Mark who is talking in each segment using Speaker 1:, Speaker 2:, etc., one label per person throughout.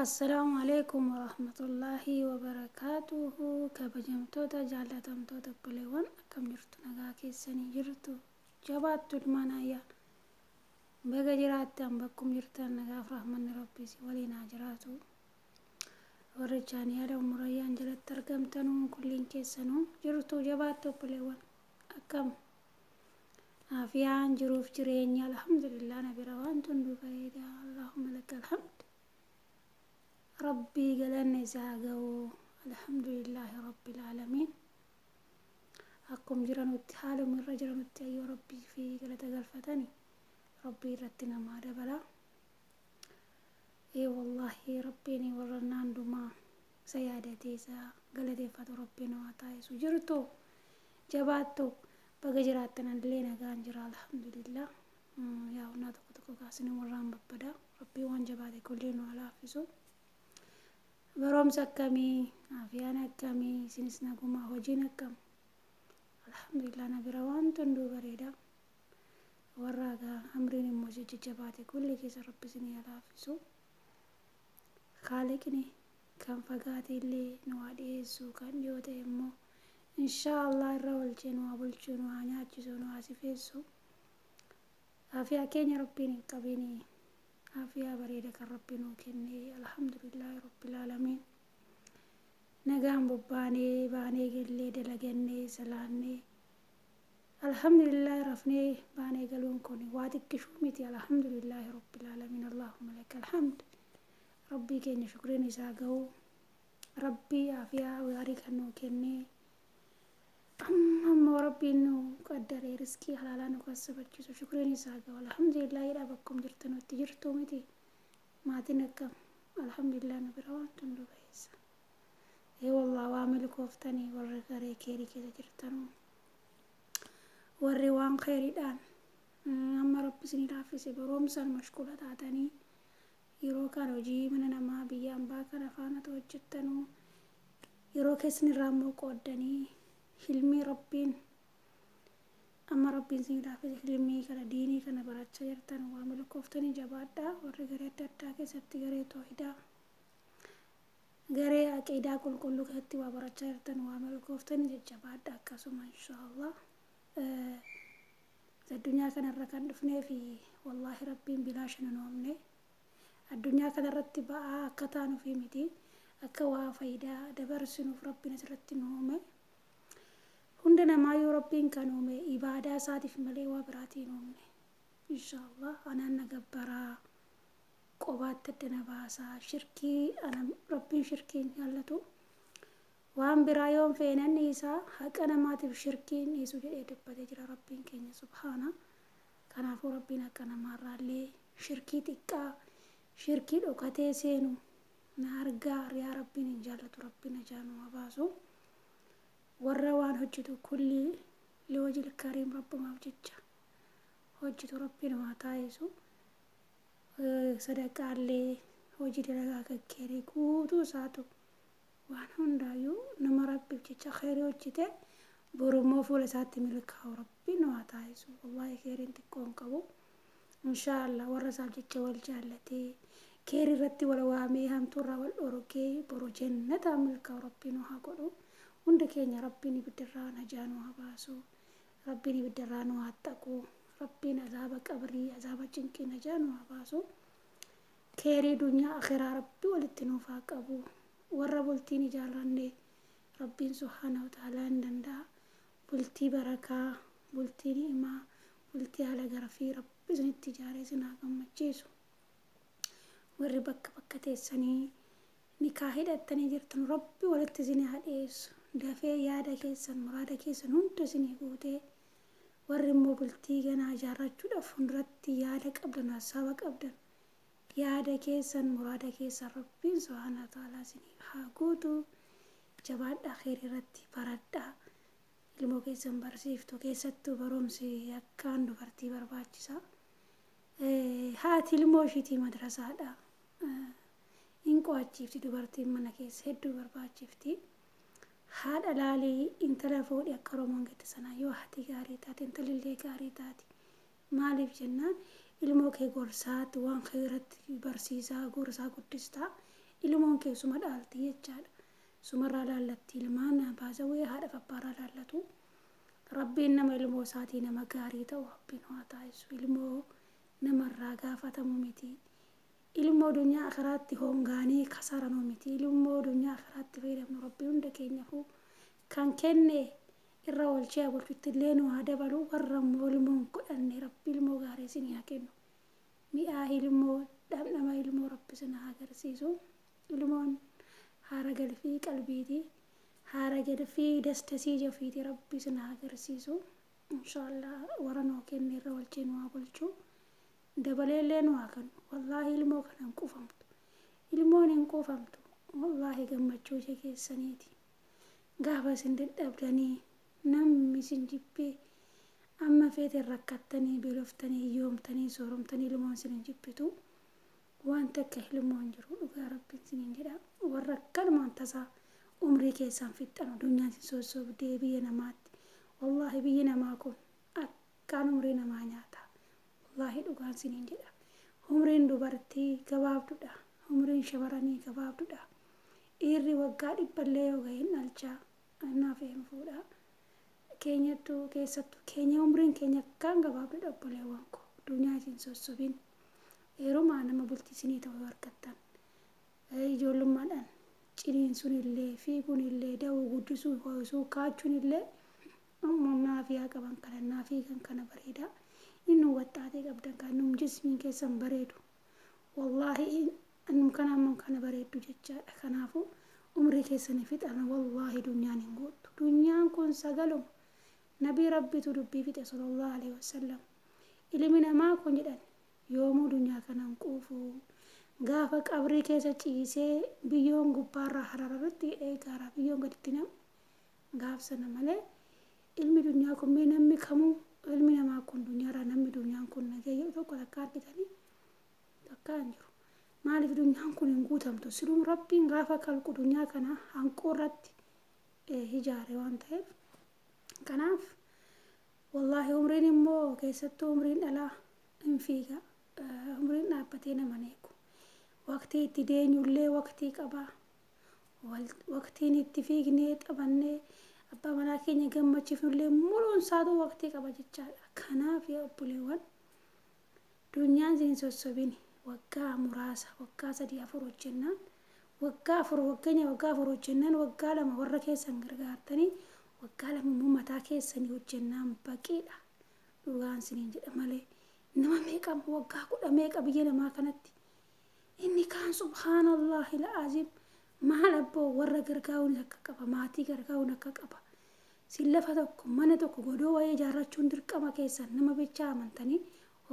Speaker 1: Assalaamu alaikum warahmatullaahi wabarakaatuhu. Kabajamtoota jaallatamtoota obboleewwan, akkam jirtu? Nagaa keessanii jirtu? Jabaattu ilmaan ayyaa, baga jiraattan. Bakkum jirtan nagaaf rahmanni Rabbii si waliin haa jiraatu. Warri chaaniyala umurayyaan jalatti argamtanuu kulliin keessanuu jirtu? Jabaattu obboleewwan, akkam afiyaan jiruuf jireenya? Alhamdulillah, na bira waan hunduu bareeda. Allahumma laka alhamd, Rabbii galanni isaa ga'u. Alhamdulillahi rabbil aalamiin. Akkum jiranutti, haaluma irra jiranutti ayyoo Rabbii fi galata galfatani Rabbii irratti namaa dabala. Ee wallaahi, Rabbiin warra naandumaa isa yaadatee isa galateeffatu Rabbiin waa taasisu. Jirtu? Jabaattu? Baga jiraattan. Illee nagaan jira, alhamdulillah. Yaa naa tokko tokko kaasni warraan babbada. Rabbii waan jabaate kulli nu haa laaffisu. Barumsa akkamii? Afiyaan akkamii? Isinis nagumaa? Hojiin akkam? Alhamdulillah, na bira waan hunduu bareeda. Warra amriin immoo jajjabaate kulli keessa Rabbi isinii haa laaffisu. Kaaliqni kan fagaate illee nu haa dhiyeessu, kan dhiyoo ta'e immoo inshaa Allah irra oolchee nu haa bulchuu, nu haa nyaachisu, nu haa sifeessu. Afiyaa keenya Rabbiin hin qabini. Afiyaa bareeda kan Rabbi nuu kenne, alhamdulillahi rabbil aalamiin. Nagaan bobbaanee baanee gallee, dalagannee, salaannee, alhamdulillah, rafnee baanee galuun kun waa xiqqishuu miti. Alhamdulillahi rabbil aalamiin, allahumma laka alhamd. Rabbii keenya shukriin isaa ga'u. Rabbii afiyaa gaarii kan nuu kenne, amma immoo Rabbiin nu qaddaree riskii halaalaa nu kassabachiisu, shukriin isaa ga'u. Alhamdulillah. Bakkum jirtanutti jirtuu miti? Maatiin akkam? Alhamdulillah, nu bira waan hunduu bayeessa. Ee wallah, waa milkooftanii. Warri garee keerii keessa jirtanuu, warri waan keeriidhaan amma Rabbi isinii laaffise barumsaan mashquula taatanii, yeroo kan hojii mana namaa biyya ambaa kana faana hojjettanuu, yeroo keessan irraa immoo qooddanii hilmii Rabbiin amma Rabbiin isinii laaffise, hilmii kana, diinii kana barachaa jirtan, waa milkooftanii, jabaadhaa. Warri garee adda addaa keessatti, garee toohidaa, garee aqiidaa qulqulluu keessatti waa barachaa jirtan, waa milkooftanii, jajjabaadha. Akkasuma inshaallah addunyaa kanarra kan dhufnee fi wallaahi Rabbiin bilaasha nu oomne. Addunyaa kanarratti ba'aa akka taanuufi miti, akka waa faayidaa dabarsinuuf Rabbiin asirratti nu uume. Hunda namaayyuu Rabbiin kan uume ibaadaa isaatiif malee waa biraatiin uumne. Inshaallah anaan na gabbaraa, qobaatti adda na baasaa, shirkii ana Rabbiin shirkii hin jaallatu. Waan biraa yoon feenan dhiisaa, haqa namaatiif shirkiin dhiisu jedhee dubbatee jira Rabbiin keenya subhaana. Kanaafuu Rabbiin haqa namaarraallee shirkii xiqqaa, shirkii dhokatee seenu, na argaa riyaa Rabbiin hin jaallatu. Rabbiin ajaa nu haa baasu. Warra waan hojjetu kulli liwajil kariim, Rabbumaaf jecha hojjetu, Rabbiin haa taasisu. Sadaqaallee, hojii dalagaa gaggeerii guutuu isaatu, waan hundaayyuu nama Rabbiif jecha kheyrii hojjete borummoo fuula isaatti milkaa'u Rabbiin nu haa taasisu. Wallaahi, kheyriin xiqqoo hin qabu. Inshaallah warra isaaf jecha wal jaallatee, kheyrii irratti wal waamee, hamtuurraa wal dhorgee boru jannataa milkaa'u Rabbiin nu haa godhu. Hunda keenya Rabbiin ibiddarraa najaa nu haa baasu. Rabbiin ibiddarraa nu haa xaqu. Rabbiin azaaba qabrii, azaaba cinqii najaa nu haa baasu. Kheyrii dunyaa akhiraa Rabbi walitti nuuf haa qabu. Warra bultiin ijaarranne Rabbiin subhaana wa ta'aalaa hin danda'a. Bultii barakaa, bultii ni'imaa, bultii haala garfii Rabbi isinitti ijaaree isin haa gammachiisu. Warri bakka bakka teessanii nikaa hidhattanii jirtan, Rabbi walitti isin haa dhiyeessu. Dafee yaada keessan, muraada keessan hunda isinii guutee, warri immoo bultii ganaa ijaarrachuudhaaf fuulduratti yaada qabdan, hasaaba qabdan, yaada keessan, muraada keessan Rabbiin subhaana wa ta'aalaa isiniif haa guutu. Jabaadhaa, kheyrii irratti baradhaa. Ilmoo keessan barsiiftu, keessattuu barumsi akkaan dubartii barbaachisa. Haati ilmoo ishiitii madrasaadha. Hin qo'achiifti dubartiin mana keessa, hedduu barbaachifti. Haadha laalii intala fuudhi akka Oromoon jette sana, yoo haati gaarii taate intalillee gaarii taati. Maaliif jennaan, ilmoo kee gorsaatti waan kheyratti barsiisaa, gorsaa guddistaa. Ilmoon keessuma dhaalti jechaadha. Sumarraa laallatti ilmaan baasawee haadha abbaarraa laallatu. Rabbiin nama ilmoo isaatii nama gaarii ta'u Rabbiin haa taasisu. Ilmoo namarraa gaafatamu miti. Ilmoo dunyaa akiraatti hongaanii kasaranu miti. Ilmoo dunyaa akiraatti fayyadamnu Rabbi hunda keenyaafuu kan kenne irra oolchee bulchutti illee nu haa dabalu. Warra immoo ilmoon godhanne Rabbi ilmoo gaarii isin haa kennu. Mi'aa ilmoo dhamdhama ilmoo Rabbi isin haa agarsiisu. Ilmoon haara galfii qalbiiti. Haara galfii dastasii jafiiti Rabbi isin haa agarsiisu. Inshaallah warra nuu kenne irra oolchee nu haa bulchu. Dabalee illee nu haa kennu. Wallaahi ilmoo kana hin quufamtu. Ilmoon hin quufamtu. Wallaahi gammachuu ishee keessaniiti. Gaafa isin dadhabdanii namni isin jibbee amma feete rakkattanii beeloftanii hiyyoomtanii sooromtanii ilmoon isin hin jibbitu. Wanta akka ilmoon jiru dhugaa Rabbiin isiniin jedha. Warra akkanumaan tasaa umrii keessaan fixxanu dunyaan isin sossobdee biyya namaatti. Wallaahi biyyi namaa kun akkaan umrii namaa nyaata. Wallaahi dhugaan isiniin jedha. Umriin dubartii gabaabduudha. Umriin shamarranii gabaabduudha. Dhiirri waggaa 100 yoo gahe hin dhalchaa. Naaf hin fuudha. Keenyattuu keessattuu keenya umriin keenya akkaan gabaabduudha obboleewwan koo. Dunyaa isin sossobin. Heerumaa nama bultii isinii ta'u yoo argattan. Ijoollummaadhaan ciniinsuun illee fiiguun illee da'uu guddisuu ho'isuu kaachuun illee naafiyaa qaban kana naafiigan kana bareeda. Inni waxxaatee qabdan kan num jismiin keessan bareedu. Wallaahi innum kana ammoo kana bareeddu jechaadha. Kanaafuu umrii keessanii fixan wallaahi dunyaan hin guuttu. Dunyaan kun sagaluma. Nabii Rabbitu dubbii fixe sallallahu alaihi wasallam. Ilmi namaa kun jedhan yoomuu dunyaa kana hin quufu. Gaafa qabrii keessa ciisee biyyoon gubbaarraa hararratti hidhee gaaraa biyyoon gaditti nam gaaf sana malee ilmi dunyaa kun mee namni kamuu ilmi namaa kun dunyaarraa namni dunyaan kun nagee jedhu tokko takka argitanii takka hin jiru. Maaliif dunyaan kun hin guutamtu? Silum Rabbiin gaafa kalqu dunyaa kana hanquu irratti ijaare waan ta'eef. Kanaaf wallaahi umriin immoo keessattuu umriin dhalaa hin fiiga. Umriin dhaabbatee nama eegu. Waqtii itti deenyullee waqtii qaba. Waqtiin itti fiignee taphannee abbaa manaa keenya gammachiifnullee muluun isaatu waqtii qaba jechaadha. Kanaaf yaa obboleewwan dunyaan isin sossobini waggaa muraasa waggaa 3 4 hojjennaan waggaa 4 waggeenya waggaa 4 hojjennaan waggaa 2 warra keessan gargaartanii waggaa 2 immoo mataa keessanii hojjennaan baqiidha. Dhugaan isiniin jedha malee nama meeqa waggaa 10 meeqa biyya namaa kanatti inni kaan subhaanallahi la'aziim maal abboo warra gargaaruun akka qaba maatii gargaaruun akka qaba. Sin lafa tokko mana tokko godoo wayii ijaarrachuun dirqama keessan nama bichaa amantanii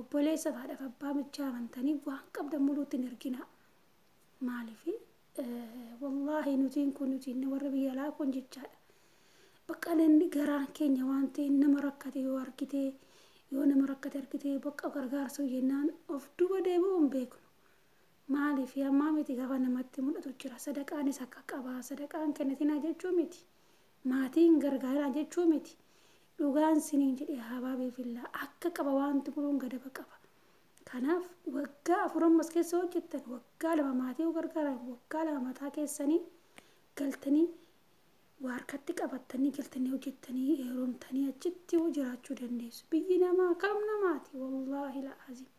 Speaker 1: obboleessa haadhaaf abbaa bichaa amantanii waan qabdan muluutti hin erginaa. Maaliif wallaahi nutiin kun nutiin warra biyya alaa kun jechaadha. Bakka namni garaan keenya waan ta'e nama rakkate yoo argite yoo nama rakkate argite bakka gargaarsa jennaan of duuba deebi'uu hin beeknu. Maaliif ammaa miti gaafa namatti mul'atu jira. Sadaqaanis akka qabaa sadaqaan kennatinaa jechuu miti. Maatiin gargaaraa jechuu miti. Dhugaan siniin jedhee habaabee fillaa akka qaba wanti muluun gadaba qaba. Kanaaf waggaa 4 ammas keessa hojjettan waggaa 2 maatii yoo gargaaran waggaa 2 mataa keessanii galtanii waa harkatti qabattanii galtanii hojjettanii heerumtanii achitti jiraachuu dandeessu. Biyyi namaa kam namaati wallaahi la'aziim.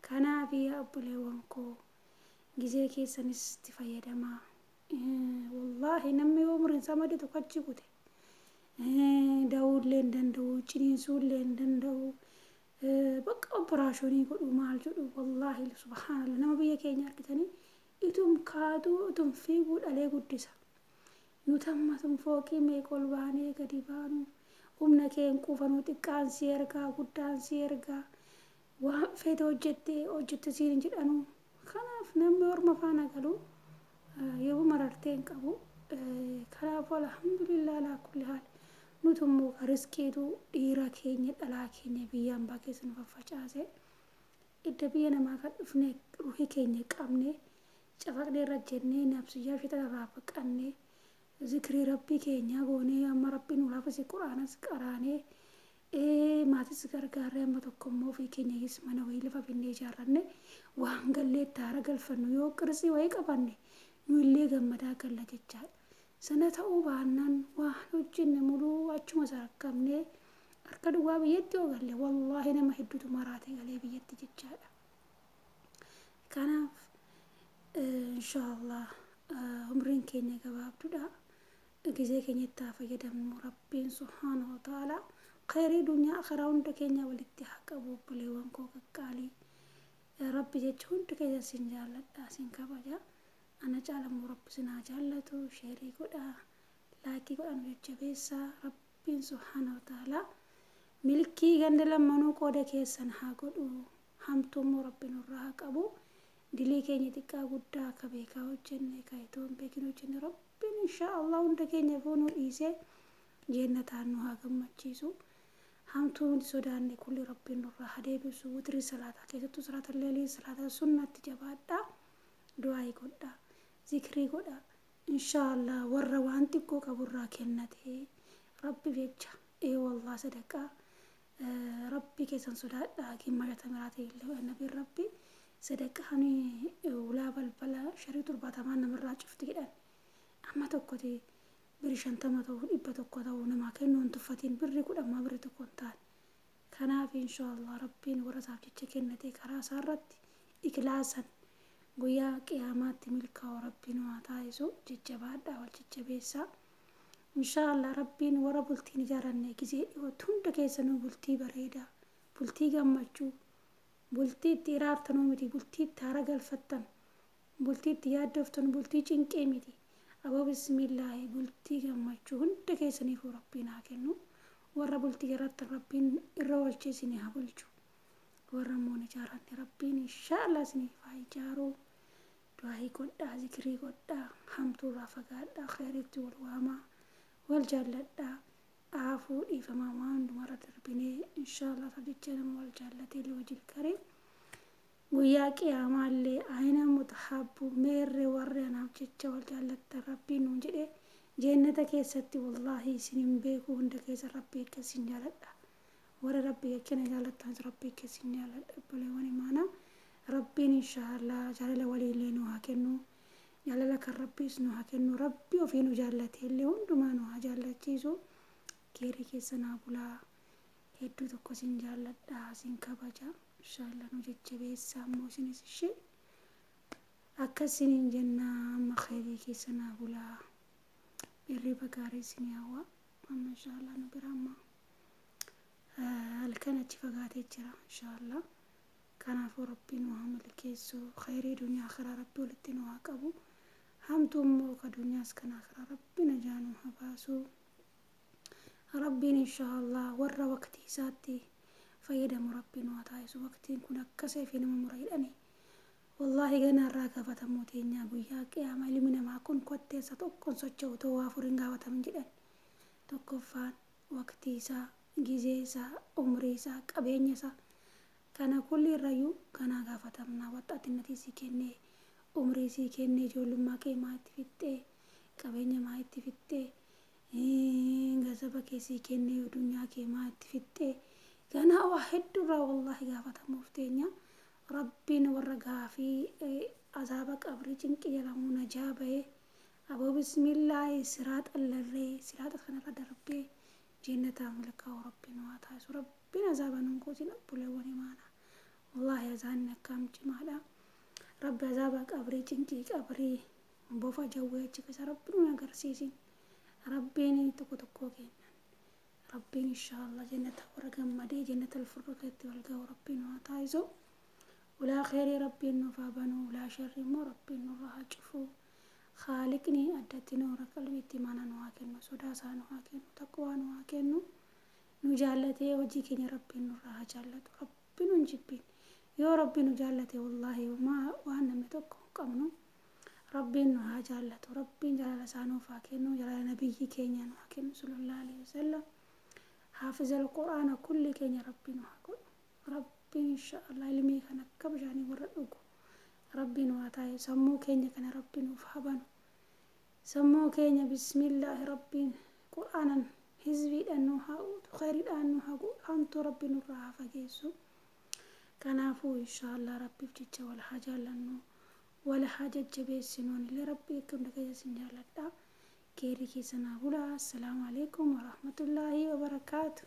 Speaker 1: Kanaaf yaa obboleewwan koo gizee keessanis itti fayyadamaa. Wallaahi namni yoo umriin isaa madde tokko achi kute. Da'uullee hin danda'u, ciniinsuullee hin danda'u. Bakka operaashinii godhu maal jedhu wallaahi subhaanallah nama biyya keenya argitanii itum kaatuu itum fiiguu dhalee guddisa. Nuti amma tun fooqii meeqa ol baanee gadi baanu humna kee hin quufanuu xiqqaan si ergaa guddaan si ergaa waan feete hojjettee hojjette siin hin jedhanu. Kanaaf namni orma faana galu yoo marartee hin qabu. Kanaafuu alhamdulillah alaa kulli haal. Nuti immoo riskiitu dhiira keenya dhalaa keenya biyya hambaa keessa nu faffacaase. Idda biyya namaa kan dhufne ruhii keenya qabne cafaqnee irra jennee nafsiyyaa ishee irraa baqannee zikrii rabbii keenyaa goonee amma rabbiin nu laafise quraanas qaraanee maatis gargaarree amma tokko immoo ofii keenyayyis mana wayii lafa finnee ijaarranne waan gallee itti haara galfannu yoo qirsii wayii qabanne Nu illee gammadaa galla jechaadha. Sana ta'uu baannaan waan hojjenne muluu achuma sarakkamnee harka duwwaa biyyatti yoo galle, wallaahi nama hedduutu maraate galee biyyatti jechaadha. Kanaaf inshaallah umriin keenya gabaabduudha. Gizee keenyatti haa fayyadamnu. Rabbiin subhaanahu wa ta'ala khayrii dunyaa akhiraa hunda keenya walitti haa qabu. Obboleewwan koo qaqqaalii, Rabbi jecha hundi keessa sin jaalladha, sin kabaja. Ana caalammoo Rabbi sin haa jaallatu. Share godhaa, like godhaa, nu jajjabeessaa. Rabbiin subhaanahu wa ta'ala milkii ganda lammanuu qooda keessan haa godhu. Hamtuu immoo Rabbi nurraa haa qabu. Dilii keenya xiqqaa guddaa akka beekaa hojjenne, ka itoo hin beekin hojjenne, Rabbiin inshaa Allah hunda keenya foonuu dhiisee jeennataan nu haa gammachiisu. Hamtuu nuti sodaanne kulli Rabbiin nurraa haa deebisu. Witrii salaataa, keessattuu salaata leelii, salaata sunnatti jabaadhaa. Du'aayii godhaa, zikrii godhaa. Inshaa Allah warra waan xiqqoo qaburraa kennatee Rabbi jecha, ee wallah, sadaqaa Rabbi keessan sodaadhaa. Gimmaasha tamiraa ta'e illee nabiin Rabbi sadaqaan ulaa balbala sharii 70 namarraa cufti jedhan. Amma tokkoti biri 50 ta'uu, 100 ta'uu namaa kennuu hin tuffatiin. Birri 10 birri 1 hin taane. Kanaaf inshaallah Rabbiin warra isaaf jecha kennate karaa isaa irratti ikhlaasan guyyaa qiyaamaatti milkaa'u Rabbiin haa taasisu. Jajjabaadhaa, wal jajjabeessaa. Inshaallah Rabbiin warra bultiin ijaaranne gizee dhiyootti hunda keessanuu bultii bareedaa, bultii gammachuu, bultii itti iraartanuu miti, bultii itti haara galfattan, bultii itti yaaddoftan, bultii cinqee miti. Aboo bismillaahi, bultii gammachuu hunda keessaniifuu Rabbiin haa kennu. Warra bultii ijaarrattan Rabbiin irra oolchee isinii haa bulchu. Warra immoo hin ijaaranne Rabbiin inshaallah isiniif haa ijaaru. Du'aayii godhaa, zikrii godhaa, hamtuurraa fagaadhaa, khayriitti wal waamaa, wal jaalladhaa. Aafuu dhiifamaa waan hundumarra darbinee inshaallah jecha nama wal jaallatee wajjin karee guyyaa qiyaamaallee ayina mutahabbu meerre warri anaaf jecha wal jaallattan Rabbiin nuun jedhe jeennata keessatti. Wallaahi isin hin beeku, hunda keessa Rabbii akka isin jaaladha. Warra Rabbii jecha na jaallattanis Rabbii akka isin jaaladha. Obboleewwan imaanaa, Rabbiin inshaallah jaalala waliillee nu haa kennu, jaalala kan Rabbiis nu haa kennu. Rabbii ofii nu jaallatee illee hundumaa nu haa jaallachiisu. Keerii keessa naa bulaa. Hedduu tokko isin jaalladha, isin kabaja. Inshaallah nu jajjabeessaa ammoo isinis ishee akkasiniin jenna. Amma khayrii keessa naa bulaa, hirriba gaarii isinii hawwa. Amma inshaallah nu bira amma halkan achi fagaatee jira inshaallah. Kanaafuu Rabbiin nu haa milkeessu. Khayrii dunyaa akhiraa Rabbi walitti nu haa qabu. Hamtuu immoo ka dunyaas kan akhiraa Rabbi najaa nu haa baasu. Rabbiin inshaallah warra waqtii isaatti fayyadamu Rabbi nu haa taasisu. Waqtiin kun akka seefii nama mura jedhani. Wallaahi ganaa irraa gaafatamuu teenyaa guyyaa qiyaama. Ilmi namaa kun kotteessa tokkoon socho'u ta'uu afuriin gaafataman jedhan. Tokkoffaan waqtii isaa, gizee isaa, umrii isaa, qabeenya isaa. Kana kulli irrayyuu ganaa gaafatamna. Waxxaatinnatii sii kennee, umrii sii kennee, ijoollummaa kee maa itti fixxee, qabeenya maa itti fixxee, gazaba kee sii kennee, duniyaa kee maa itti fixxee? Ganaa waa hedduurraa wallaahi gaafatamuuf teenya. Rabbiin warra gaafii azaaba qabrii cinqii jedhamu najaa bahee, aboo bismillaahi, siraaxa larree siraaxa kanarra darbee jeennataa milkaa'u Rabbiin waa taasisu. Rabbiin azaaba nuun kuusin. Obboleewwan imaanaa, wallaahi azaanni akkaam cimaadha. Rabbi azaaba qabrii, cinqii qabrii, bofa jawwee achi keessa Rabbi nuun agarsiisin. Rabbiin tokko tokkoo kennan Rabbiin inshaallah jannata warra gammadee jannata alfurqeetti wal ga'u Rabbiin waa taasisu. Ulaa kheyrii Rabbiin nuuf haa banu, ulaa sharrii immoo Rabbiin nurraa haa cufu. Khaaliqni addatti nuura qalbiitti mana nu haa kennu, sodaa isaa nu haa kennu, taqwaa nu haa kennu. Nu jaallatee hojii keenya Rabbiin nurraa haa jaallatu. Rabbi nu hin jibbin. Yoo Rabbi nu jaallate wallaahi waan namni tokko hin qabnu. Rabbiin nu haa jaallatu. Rabbiin jaalala isaa nuuf haa kennu. Jaalala nabiyyi keenya nu haa kennu sallallahu alaihi wasallam. Haafizal Qur'aana kulli keenya Rabbi nu haa godhu. Rabbiin inshaallah ilmii kan akka bishaanii warra dhugu Rabbiin waa taa'e. Sammuu keenya kana Rabbi nuuf haa banu. Sammuu keenya bismillaahi Rabbiin Qur'aanan hizbiidhaan nu haa guutu, khayriidhaan nu haa guutu, hamtuu Rabbi nurraa haa fageessu. Kanaafuu inshaallah Rabbiif jecha wal haa jaallannu. Wal haa jajjabeessinu. Anillee Rabbi akka hunda keessa isin jaalladha. Keerri keessa naa bulaa. Assalaamu alaikum warahmatullaahi wabarakaatu.